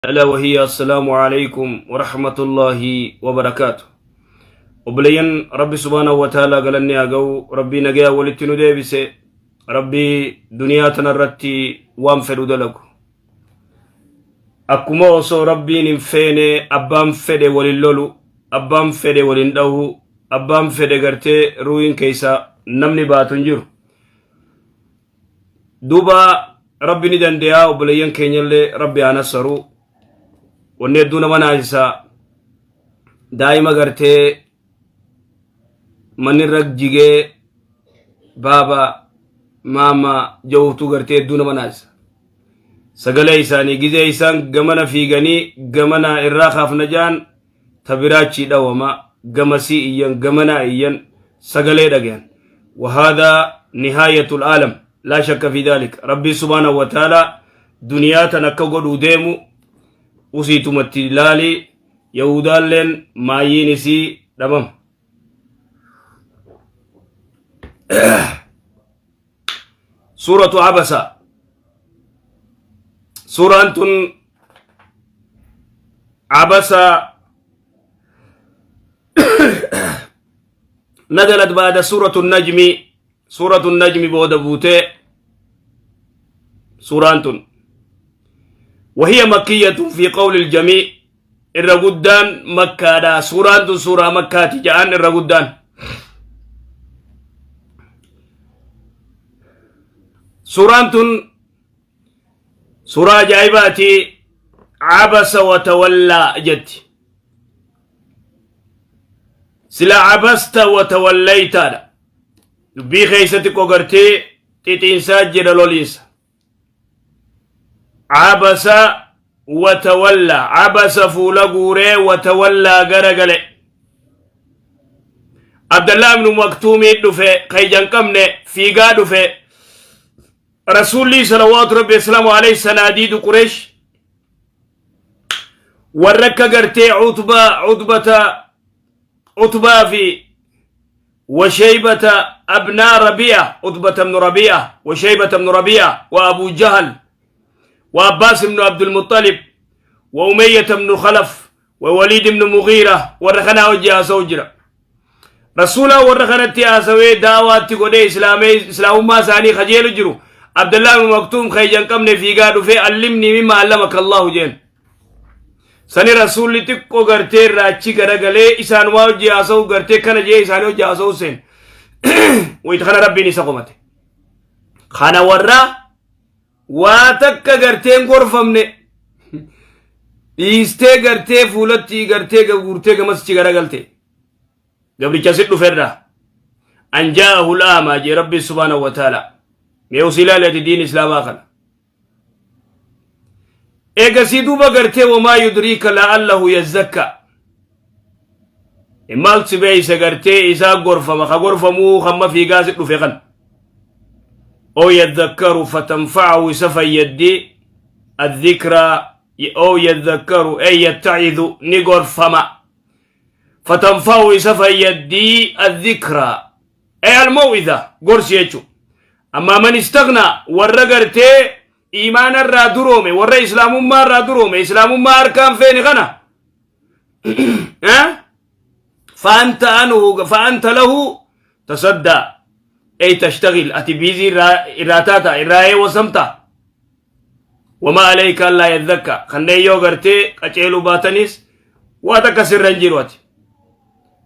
ألا وهي السلام عليكم ورحمة الله وبركاته. Obboleeyyan Rabbi subhaanahu wa ta'aalaa galanni haa ga'u. Rabbii nagayaa walitti nu deebise, Rabbii duniyaa tanarratti waan fedhu dalagu. Akkuma osoo Rabbiin hin feene abbaan fedhe walin lolu, abbaan fedhe walin dhahu, abbaan fedhe gartee ruuyin keessa namni baatu hin jiru. Duuba Rabbi ni dandeeyaa. Obboleeyyan keenyallee Rabbi haa nassaru. Wanni hedduu nama naasisa, daa'ima gartee manni irra jigee baaba maama jawutu gartee hedduu nama naasisa. Sagalee isaanii gizee isaan gamana fiiganii gamana irraa kaafna ja'an, ta biraachii dhawama, gamasii iyyan, gamanaa iyyan, sagalee dhagayan. وهذا نهاية العالم لا شك في ذلك. ربي سبحانه وتعالى دنيا تنكا قدو ديمو usiitumatti laali. Yahudaalleen maayyiin isii dhabam. Suuratu Abasa, suuraan tun Abasa nazalat baada suuratu Najmi. Suuratu Najmi booda buutee suuraan tun. وهي مكية في قول الجميع. Irra guddaan Makkaadha suuraan tun, suuraa Makkaati ja'an irra guddaan. Suuraan tun suuraa ajaa'ibaati. Abasa watawallaa jetti. Sila abasta watawallaytaadha. Dubbii keessatti qogartee xixiinsaa jedha loliinsa. Abasa watawallaa, abasa fuula guuree, watawallaa garagale. Abdallaa ibnu Maktuumii dhufe, kayjan qabne fiigaa dhufe. Rasuulli salawaatu Rabbi wasalaamu alayhi sanaadiidu Qureesh warra akka gartee Utbaa, Utbata, Utbaa fi وشيبة أبناء ربيعة، عتبة بن ربيعة وشيبة بن ربيعة وأبو جهل وعباس بن عبد المطلب وأمية بن خلف ووليد بن مغيرة. ورخنا وجه سوجرا رسولا ورخنا تي دعوات قد إسلامي إسلام ما ساني خجيل جرو. عبد الله بن مكتوم خيجن كم في قادو في علمني مما علمك الله جين. Sani Rasuulli xiqqoo gartee irraa achi garagalee isaan waa hojii haasa'u gartee kana jee isaanii hojii haasa'u seen. Wayita kana Rabbiin isa qomate. Kana warra waa takka gartee hin gorfamne dhiistee gartee fuulatti gartee guurtee gamasichi garagalte. Gabricha si dhuferra. An jaa'ahu al-aamaa jee Rabbi subhaanahu wa ta'ala. Mee usii ilaali ati diin Islaamaa kana. Eegasii duuba gartee wamaa yudriika la'allahu yazzakka. Maal si beeyse gartee isaa gorfama ka gorfamuu hamma fiigaa si dhufe kan. Oo yadhakkaru fatanfa'ahu isa fayyaddi adhikraa. Oo yadhakkaru ay yattacidhu ni gorfama. Fatanfa'u isa fayyaddi adhikraa ay almaw'idha, gorsi jechu. Ammaa man istagnaa, warra gartee iimaana irraa duroome, warra Islaamummaa irraa duroome, Islaamummaa harkaan feene kana, fa'anta anhu fa'anta lahu tasaddaa ay tashtagil, ati biizii irraa taata, irraa eewwasamta. Wamaa alayka allaa yadhakka. Kanneen yoo gartee qaceeluu baatanis waa takka sirra hin jiru ati.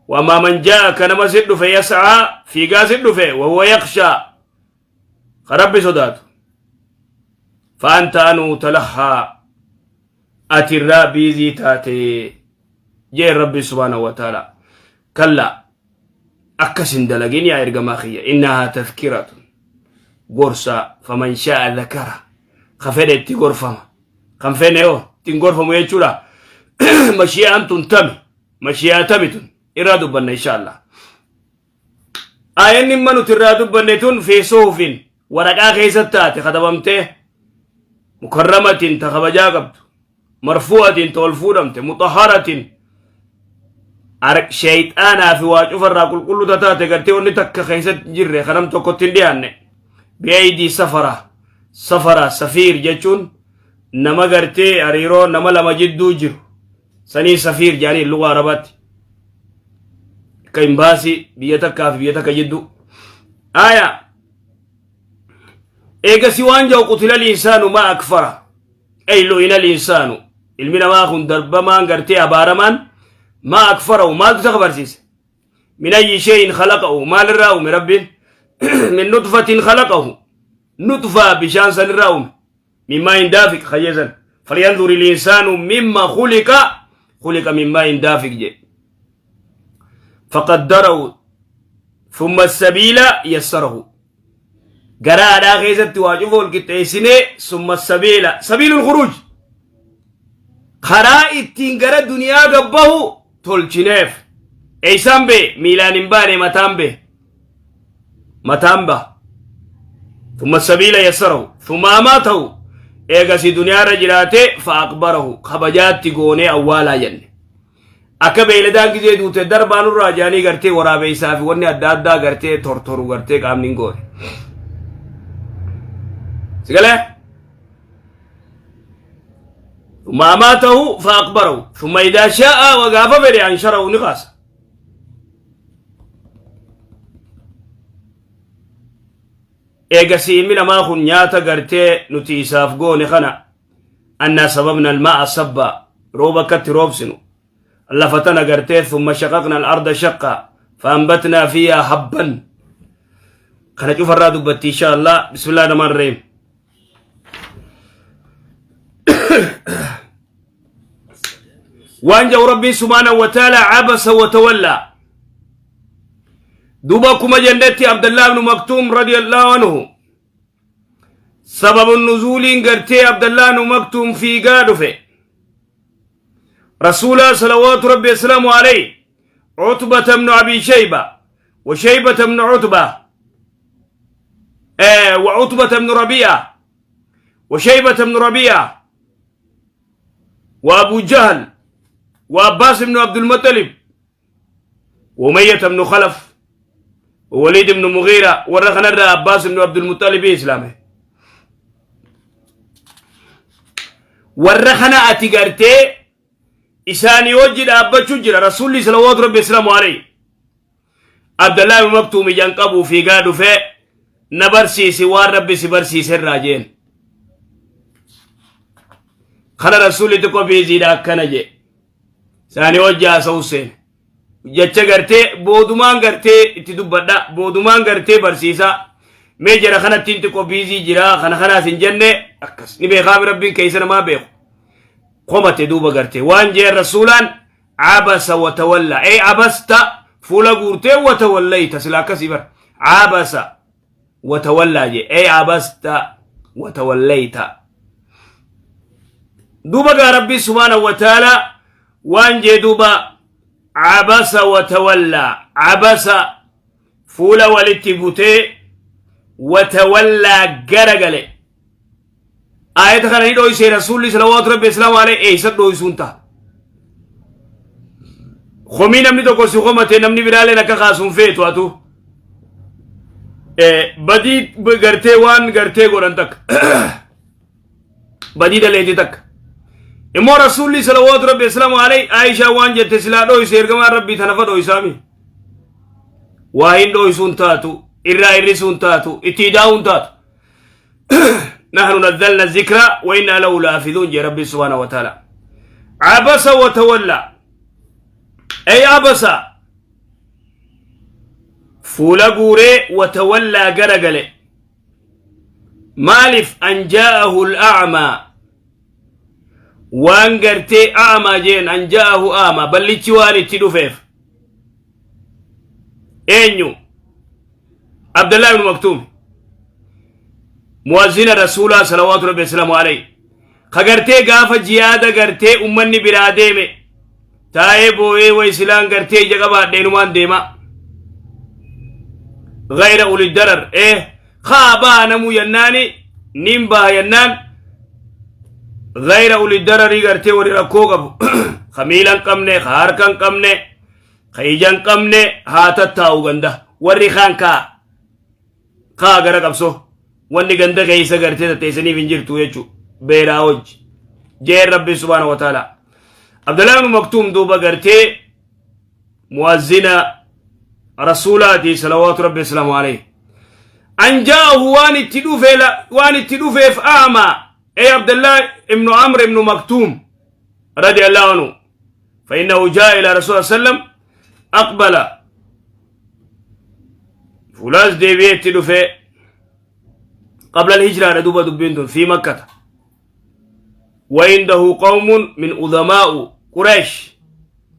Wamaa man jaa'aka, nama si dhufe, yas'aa fiigaa si dhufe, wahuwa yakhshaa, ka Rabbi sodaatu, fa'anta anuu talahaa, ati irraa biizii taate jee Rabbi subhaanahu wa ta'ala. Kallaa, akkas hin dalagin yaa ergamaa kiyya. Innahaa tadhkiratun, gorsa. Faman shaa'a dhakara, ka fedhe itti gorfama, kan fedhe yoo ittiin gorfamu jechuudha. Mashi'aan tun tami? Mashi'aa tami tun? Irraa dubbanna insha Allah. Aayanni imma nuti irraa dubbanne tun fi suhufin, waraqaa keessatti taate, katabamtee, mukarramatin, ta kabajaa qabdu, marfu'atin, ta ol fuudhamte, mutahharatin, shayxaanaa fi waa cufarraa qulqulluu taate, gartee wanni takka keessatti hin jirre, kanam tokkotti hin dhiyaanne. Bi'aydii safara, safara safiir jechuun Nama gartee hariiroo nama lama jidduu jiru sanii safiir jedhanii lugaa Arabaatti. Akka imbaasii biyya takkaa fi biyya takka jidduu. Aya. Eegasi waan jedhu qutila linsaanu maa akfara. Ey lu'ina linsaanu. Ilmi namaa kun darbamaan gartee abaaramaan maa akfarahu maaltu isa kafarsiise? Min ayyi shay'in khalaqahu maalirraa uume Rabbiin? Min nutfatin khalaqahu. Nutfaa bishaan sanirraa uume. Min maa'in daafiq kayyeesan. Falyanzuri linsaanu mimma khuliqa khuliqa min maa'in daafiq jedhe. Faqaddarahu thumma sabiila yassarahu. Garaa haadhaa keessatti waa cufa wal qixxeessinee summa sabiila sabiilul khuruuj karaa ittiin gara duniyaa gabbahu tolchineef. Eeysaan bee miilaan hin baane mataan bee mataan baha. Thumma sabiila yassarahu thumma amaatahu eegasi duniyaa irra jiraate fa aqbarahu kabajaatti goonee awwaalaa jenne. Akka beeyladaan gizee duute darbaa nurraa jaanii gartee waraabeessaa fi wanni adda addaa gartee tortoru gartee qaamni hin goone. Sigalee? ثم أماته فأقبره ثم إذا شاء وقاف fedhe أنشره ni kaasa. Eegasii ilmi namaa kun nyaata gartee nuti isaaf goone kana annaa sababna almaa'a sabba rooba akkatti roobsinu lafa tana gartee thumma shaqaqna al-arda shaqqa faambatnaa fiihaa habban kana cufarraa dubbatti insha Allah bismillaahi rahmaan rahiim. Waan jedhu Rabbiin subhaanahu wa ta'ala abasa wa tawallaa. Duuba akkuma jennetti Abdallah ibn Maktuum radiyallahu anhu sababu nuzuuliin gartee Abdallah ibn Maktuum fiigaa dhufe. Rasuula salawaatu rabbi assalaamu alayhi Utbata ibn Abi Shayba wa Shaybata ibn Utba wa Utbata ibn Rabi'a wa Shaybata ibn Rabi'a wa Abu Jahl wa Abbas ibn Abdul Muttalib وأمية بن خلف ووليد بن مغيرة ورخنا عباس بن عبد المطلب إسلامه warra kana ati gartee isaanii wajji dhaabbachuu jira rasuulli salawaatu rabbi islaamu alayhi Abdallaa ibn Maktuum ijaan qabuu fiigaa dhufee na barsiisi waan rabbi si barsiise irraa jeen kana rasuulli xiqqoo biiziidha akkana jee isaanii wajji haasa'uu seene jecha gartee boodumaan gartee itti dubbadha boodumaan gartee barsiisa mee jara kanatti xiqqoo biizii jira kana kanaas hin jenne akkas ni beekaa rabbiin keessa namaa beeku komate duuba gartee waan jeen rasuulaan abasa watawalla ey abasta fuula guurtee watawallayta sila akkasii bar abasa watawallaa jee ey abasta watawallayta duuba gaa rabbii subhaanahu wa ta'ala waan jee duuba abasa watawallaa abasa fuula walitti butee watawallaa garagale aayata kana ni dhoysee rasuulli salawaatu rabbi islaamu alayhi eeysa dhoysuun ta'a komii namni tokko si komate namni biraaleen akka kaasuun feetu atu badii gartee waan gartee godhan takka badii daleeti takka immoo rasuulli salawaatu rabbi islaamu alayhi aayishaa waan jette silaa dhoyse ergamaan rabbii tanafa dhoysaami waa hin dhoysuun taatu irraa hir'isuun taatu itti idaa'uun taatu. نحن نزلنا الذكر وإنا له لحافظون جي ربي سبحانه وتعالى. عبس وتولى أي عبس fuula guuree وتولى garagale maaliif أن جاءه الأعمى waan gartee أعمى jeen أن جاءه أعمى ballichi waan itti dhufeef eenyu Abdallah ibn Maktuum muwazzina rasuulaa salawaatu rabbi wasalaamu alayhi ka gartee gaafa jiyaada gartee ummanni biraa deeme taa'ee boo'ee way silaan gartee ija qabaadheenumaan deema غير أولي الضرر eh kaa baa namuu yennaani nin baha yennaan غير أولي الضرر gartee warri rakkoo qabu ka miila hin qabne ka harka hin qabne ka ija hin qabne haa tattaa'u ganda warri kaan kaa kaa gara qabsoo wanni ganda keessa gartee tatteessaniif hin jirtu jechuu beeraa hojji. Jeen Rabbi subhaanahu wa ta'ala. Abdullah ibn Maktuum duuba gartee mu'azzina rasuulaati salawaatu rabbi islaamu alayhi. An jaa'ahu waan itti dhufe waan itti dhufeef a'maa ey Abdullah ibn Amr ibn Maktuum radiyallahu anhu فإنه جاء إلى رسول الله صلى الله عليه وسلم أقبل فلاس ديبيت دفه قبل الهجرة دوبا دبينتم في مكة وعنده قوم من عظماء قريش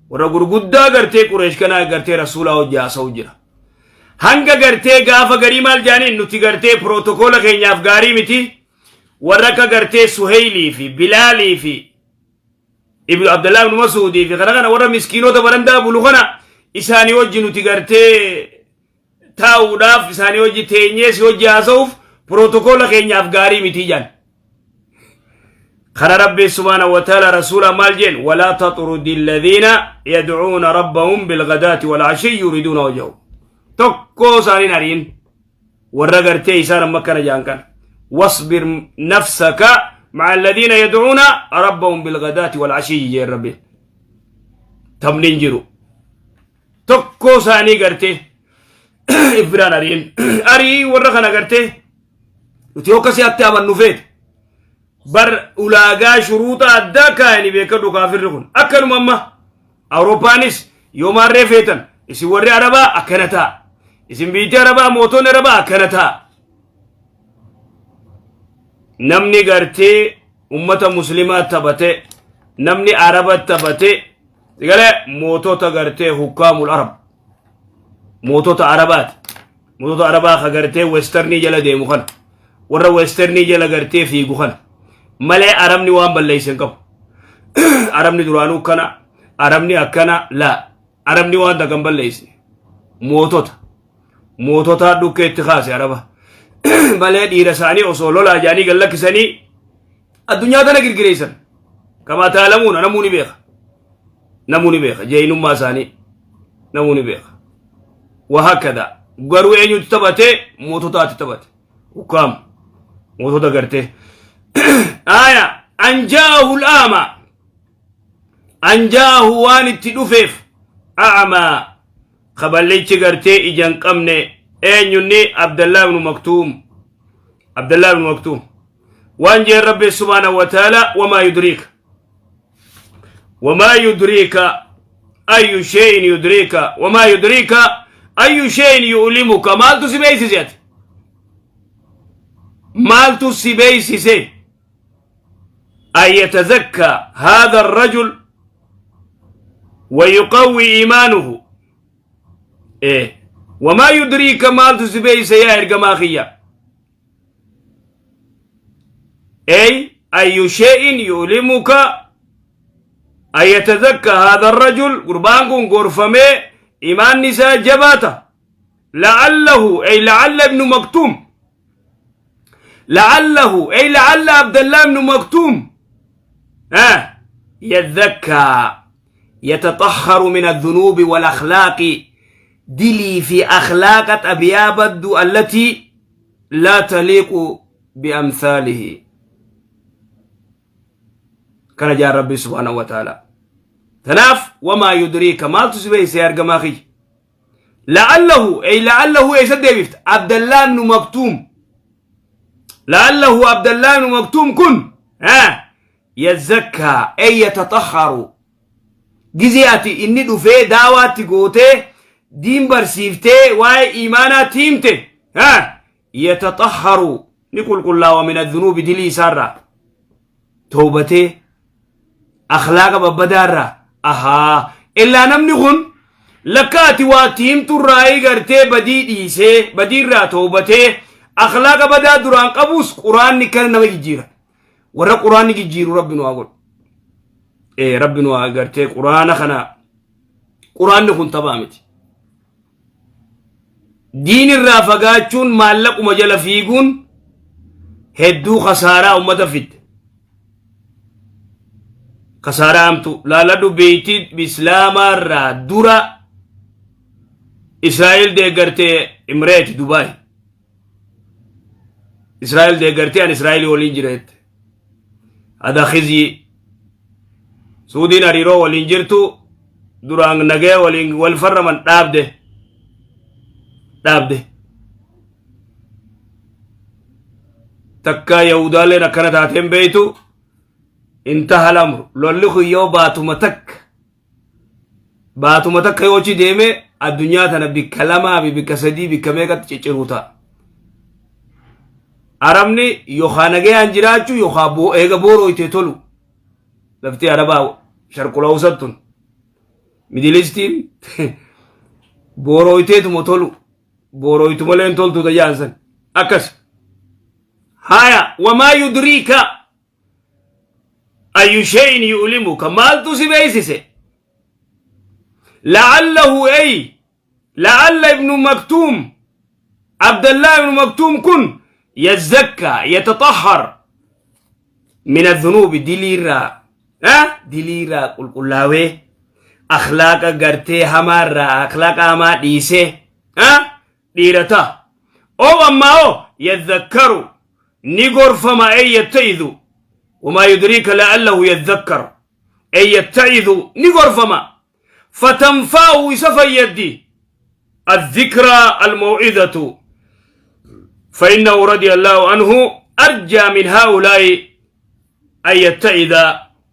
warra gurguddaa gartee Qureesh kanaa gartee rasuulaa hojii haasa'u jira. Hanga gartee gaafa garii maal jaaniin nuti gartee pirootokola keenyaaf gaarii miti warra akka gartee Suheylii fi Bilaalii fi Ibnu Abdallah ibnu Masuudii fi kana kana warra miskiinota barandaa bulu kana isaanii wajji nuti gartee taa'uudhaaf isaanii wajji teenyee si wajji haasa'uuf pirootokola keenyaaf gaarii miti jaan. Kana Rabbi subhaanahu wa ta'ala rasuula maal jeen walaa taxrudi alladhiina yad'uuna rabbahum bilghadaati wal ashiyyi yuriiduuna wajhahu. Tokkoo isaaniin ariin warra gartee isaan amma akkana jaan kana. Wasbir nafsaka ma'a alladhiina yad'uuna rabbahum bilghadaati wal ashiyyi jeen Rabbi. Taphni hin jiru. Tokkoo isaanii gartee if biraan ariin. Arii warra kana gartee nuti yoo akkasii atti amannu feete bar ulaagaa shuruuxa addaa kaayanii beekadhu kaafirri kun akkanuma amma Awurooppaanis yoo maarree feetan isin warri Arabaa akkana ta'a isin biyyi Arabaa mootonni Arabaa akkana ta'a namni gartee ummata muslimaa taphate namni Araba taphate galee mootota gartee hukkaamul Arab mootota Arabaati mootota Arabaa ka gartee westernii jala deemu kana warra westernii jala gartee fiigu kana malee Arabni waan balleeyse hin qabu. Arabni duraanuu kana Arabni akkana laa Arabni waan takka hin balleeysine mootota moototaa dhukkee itti kaase Araba malee dhiira isaanii osoo lolaa jaanii gad lakkisanii addunyaa tana girgireessan kamaa taalamuuna namuu ni beeka namuu ni beeka jeeynummaa isaanii namuu ni beeka wahakada garuu eenyutti taphate moototaatti taphate ukkaam mootota gartee aya anjaahu al'aama anjaahu waan itti dhufeef a'amaa kaballichi gartee ija hin qabne eenyunni Abdallah ibnu Maktuum Abdallah ibnu Maktuum waan jeen Rabbi subhaanahu wa ta'ala wamaa yudriika wamaa yudriika ayyu shay'in yudriika wamaa yudriika ayyu shay'in yu'limuka maaltu si beeksise ati maaltu si beeksise an yatazakka haadha arrajul ويقوي إيمانه إيه وما يدريك مالtu si beeksise yaa ergamaa kiyya أي أي شيء يؤلمك أن يتزكى هذا الرجل قربان كن غرفمي إيمان نساء جباته لعله أي لعل ابن مكتوم لعله أي لعل عبد الله بن مكتوم ها يذكى يتطهر من الذنوب والأخلاق دلي في أخلاق أبيابد التي لا تليق بأمثاله كان جاء ربي سبحانه وتعالى تناف وما يدريك ما تسبي سيار ماخي لعله أي لعله أي سد عبد الله بن مكتوم لعله عبد الله بن مكتوم كن ها يزكى أي يتطهر gizee ati inni dhufee daawaatti gootee diin barsiiftee waa'ee iimaanaatti himte ha yataxahharu ni qulqullaawa min adhunuubi dilii isaarraa towbatee akhlaaqa babbadaarraa ahaa illaa namni kun lakka ati waatti himturraayii gartee badii dhiisee badiirraa towbatee akhlaaqa badaa duraan qabuus quraanni kana nama jijjiira warra quraanni jijjiiru rabbi nu haa godhu ee rabbi nu haa gartee quraana kana quraanni kun taphaa miti diin irraa fagaachuun maallaquma jala fiiguun hedduu kasaaraa ummata fidde kasaaraa hamtu laaladhu beeyti islaamaa irraa dura Israa'el deeggartee Imireeti Dubaay Israa'el deeggartee an Israa'el waliin jira jette. Hada khizyi Suudiin hariiroo waliin jirtu duraan nagaya waliin wal farraman dhaabde. Dhaabde. Takka Yahudaaleen akkana taateen beeytu intaha lamru lolli kun yoo baatuma takka baatuma takka yoo achi deeme addunyaa tana bikka lamaa fi bikka sadii bikka meeqatti cicciruu ta'a. Arabni yookaan nagayaan jiraachuu yookaan eega boorooytee tolu. Lafti Arabaa sharqulawsat tun. Midilistiin boorooyteetuma tolu. Boorooytu malee hin toltu tayyaan san. Akkas. Haya wamaa yudriika ayyu shay'in yu'limuka maaltu si beeysise la'allahu ay la'alla ibnu maktuum abdallah ibnu maktuum kun yazakka yataxahhar min adhunuubi diliirraa diliirraa qulqullaawee akhlaaqa gartee hamaarraa akhlaaqa hamaa dhiisee dhiira ta'a. Oo ammaa oo yadhakkaru ni gorfama ay yatta'idu wamaa yudriika la'allahu yadhakkar ay yatta'idu ni gorfama fatanfa'u isa fayyaddi الذكرى الموعظة فإنه رضي الله عنه أرجى من هؤلاء أن يتعظ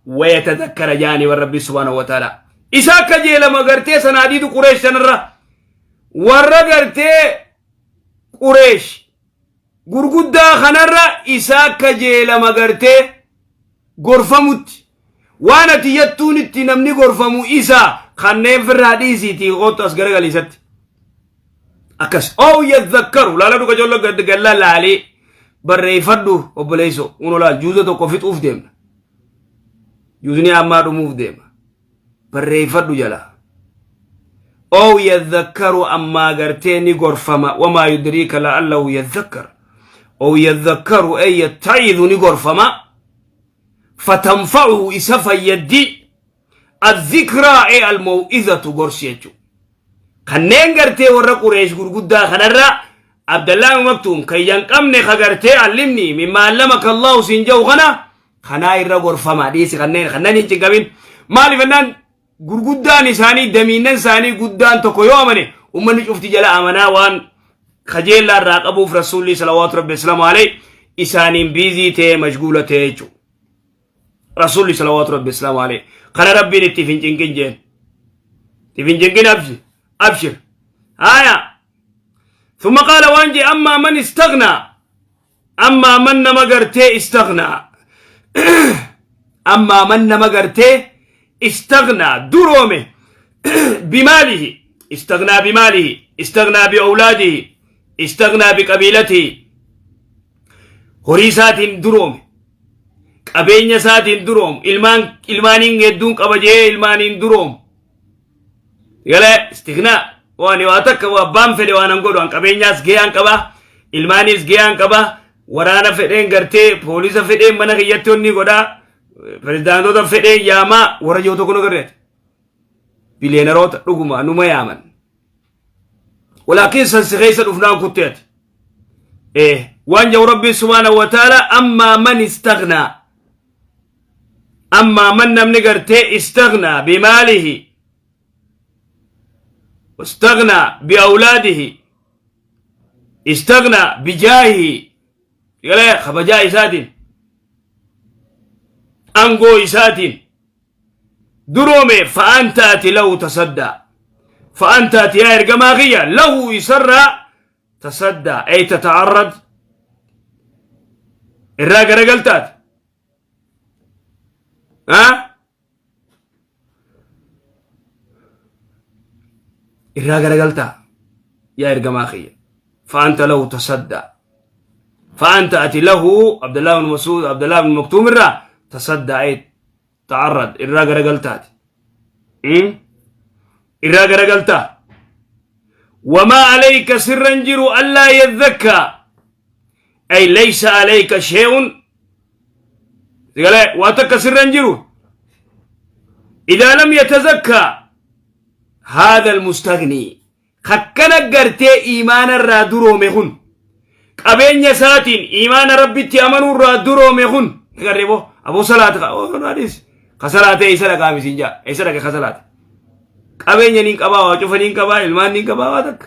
ويتذكر جاني والرب سبحانه وتعالى إسا كجيل ما قرتي سناديد قريش سنرى warra gartee Qureesh gurguddaa kanarra isaa kajeelama gartee gorfamutti waan ati jettuun itti namni gorfamu isa kanneen firraa dhiisiitii kootu as garagaliisatti. Akkas oo yadhakkaru laala dhuga jolla galla laalee barreeffadhu obboleesso uno laal juuza tokko fixuuf deemna. Juuzni ammaa dhumuuf deema. Barreeffadhu jala. Ow yadhakkaru ammaa gartee ni gorfama wamaa yudriika la'allahu yadhakkar. Ow yadhakkaru ay yatta'idu ni gorfama. Fatanfa'uhu isa fayyaddi adhikraa ee almaw'izatu gorsi jechuudha. Kanneen gartee warra Qureesh gurguddaa kanarra Abdallaa ibn Maktuum kan ija hin qabne ka gartee allimni mimma allamaka Allahu siin jedhu kana kanaa irra gorfama dhiisi kanneen kanneen hin cinqamin maaliif jennaan gurguddaan isaanii damiinnan isaanii guddaan tokko yoo amane ummanni cufti jala amanaa waan kajeellaa irraa qabuuf rasuulli salawaatu rabbi islaamu alayhi isaaniin biizii ta'ee mashguula ta'ee jechuudha. Rasuulli salawaatu rabbi islaamu alayhi kana rabbiin itti hin cinqin jeen. Itti hin cinqin abshir abshir. Haaya. ثم قال وانجي أما من استغنى أما من نما غرتي استغنى أما من نما غرتي استغنى درومه بماله استغنى بماله استغنى بأولاده استغنى بقبيلته horii isaatiin duroome qabeenya isaatiin duroom ilmaan ilmaaniin hedduun qaba jee ilmaaniin duroom galee istighnaa waan waa takka abbaan fedhe waan an godhu an qabeenyaas gahee qaba ilmaaniis gahee qaba waraana fedheen gartee poolisa fedheen mana kiyyatti onni godhaa pirezidaantota fedheen yaamaa warra jiru tokko nu garreeti biliyeenaroota dhuguma numa yaaman walaakin san si keessa dhufnaan kutte ati waan jedhu rabbiin subhaanahu wa ta'ala ammaa man istaghnaa ammaa man namni gartee istaghnaa bimaalihi واستغنى بأولاده استغنى بجاهه يلا خبجا إساتين أنقو إساتين درومي فأنت أتي له تصدى فأنت أتي يا إرقماغية له يسرى تصدى أي تتعرض الراقة رقلتات ها irraa garagaltaa yaa ergamaa kiyya fa'anta lahu tasaddaa fa'anta ati lahu Abdullah ibn Mas'ud Abdullah ibn Maktuum irraa tasaddaa ay ta'arrad irraa garagaltaati irraa garagaltaa wamaa alayka sirran jiru allaa yadhakkaa ay laysa alayka shay'un galee waa takka sirra hin jiru idaa lam yatazakkaa haadha almustagnii kakkana gartee iimaana irraa duroome kun qabeenya isaatiin iimaana rabbitti amanuu irraa duroome kun agarree boo aboo salaata hadis Ka salaate eessa dhaqaa misiin jaa eessa dhaqe ka salaate. Qabeenya niin qabaa, waa cufa niin qabaa, ilmaan niin qabaa, waa takka.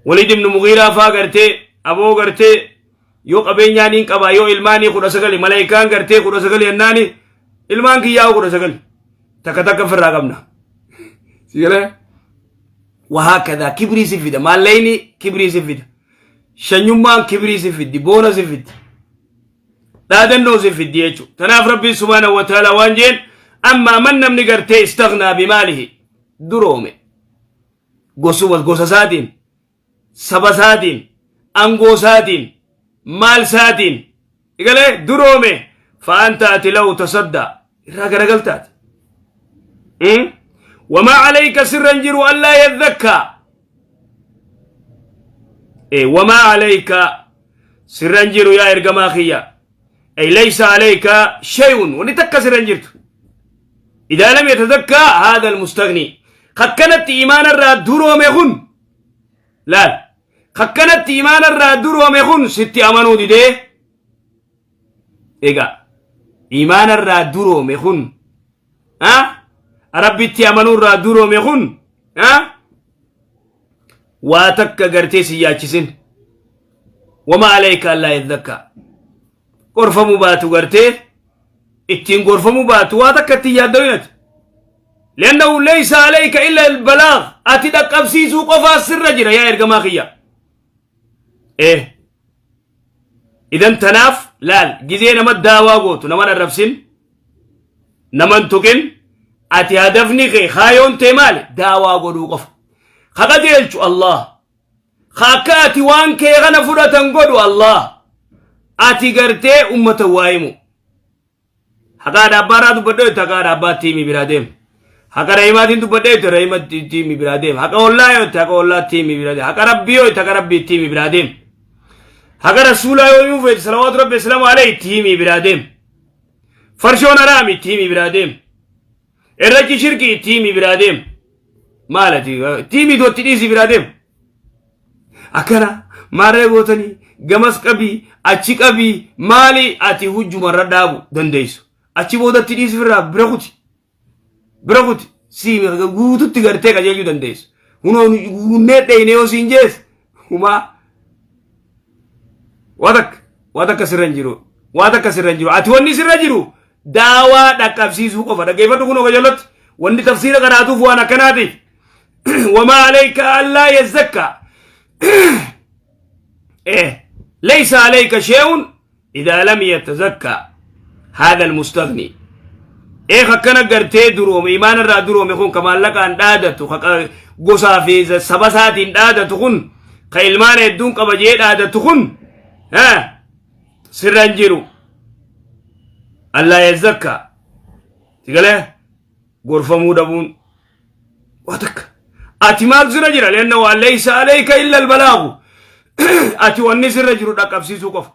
Waliid ibnu Mugiiraa faa gartee aboo gartee yoo qabeenyaa niin qabaa, yoo ilmaanii 19, malaayikaan gartee 19 yennaani, ilmaan kiyyaa 19 takka takka ofirraa qabna. Sigalee wahaakadaa kibrii si fida, maallayni kibrii si fida, shanyummaan kibrii si fiddi, boona si fiddi, dhaadannoo si fiddi jechuudha. Tanaaf Rabbiin subhaanahu wa ta'ala waan jeen, ammaa man namni gartee istaghnaa bimaalihi duroome, gosuma gosa isaatiin, saba isaatiin, angoo isaatiin, maal isaatiin igalee duroome, fa'aanta ati lahu tasaddaa irraa garagaltaati. Wamaa alayka sirra hin jiru allaa yadhakkaa. Wamaa alayka sirra hin jiru yaa ergamaa kiyya. Ay laysa alayka shay'un, wanni takka sirra hin jirtu. Idaa lam yatazakkaa haadha almustaghni. Kakkanatti imaana irraa duroome kun laal. Kakkanatti imaana irraa duroome kun sitti amanuu didee. Egaa imaana irraa duroome kun, Rabbitti amanuu irraa duroome kun waa takka gartee si yaachisin. Wama alayka allaa yadhakka. Gorfamuu baatu, gartee ittiin gorfamuu baatu, waa takka ittiin yaaddawinati. Liannahu laysa alayka illa albalaag, ati dhaqqabsiisuu qofaa sirra jira yaa ergamaa kiyya. Idan tanaaf laal, gizee nama daawaa gootu nama arrabsin, naman tuqin. Ati hadafni kee, kaayoon tee maali? Daawaa godhuu qofa. Ka qajeelchu Allah, ka akka ati waan kee kana fudhatan godhu Allah. Ati gartee ummata waa himu. Haqa haadha abbaarraa dubbadhee jette, haqa haadha abbaatti himi, biraa deem. Haqa rahimaatiin dubbadhee jette, rahimatti himi, biraa deem. Haqa ollaa yoo jette, haqa ollaatti himi, biraa deem. Haqa rabbii yoo jette, haqa rabbiitti himi, biraa deem. Haqa rasuulaa yoo himuu feete, salawaatu rabbi islaamu alayhi, itti himi, biraa deem. Farshoon haraami, itti himi, biraa deem. Irrachi shirkii, itti himi, biraa deem. Maal ati itti himi, itti dhiisi, biraa deem. Akkana maarree gootanii gamas qabii achi qabii maali, ati hujjumarra dhaabu dandeessu. Achi boodatti dhiisi, firraa bira kuti. Bira kuti sii guututti gartee qajeelchuu dandeessu. Hunoo guunnee dheeyne yoo siin jees humaa waa takka, waa takka sirra hin jiru. Waa takka sirra hin jiru. Ati wanni sirra jiru daawaa dhaqqabsiisuu qofa. Dhaggeeffadhu kunoo qajeellotti. Wanni tafsiira qaraatuuf waan akkanaatiif. Wamaa alayka allaa yazzakka. Laysa alayka shay'un idaa lam yatazakka haadha almustaghni. Akkana gartee duroome, imaana irraa duroome kun, ka maallaqaan dhaadatu, ka gosaa fi saba isaatiin dhaadatu kun, ka ilmaan hedduun qaba jee dhaadatu kun, sirra hin jiru. Allaa yazzakka. Sigalee gorfamuu dhabuun waa takka. Ati maal sirra jira? Leanna waan laysa alayka illa albalaagu. Ati wanni sirra jiru dhaqqabsiisuu qofa.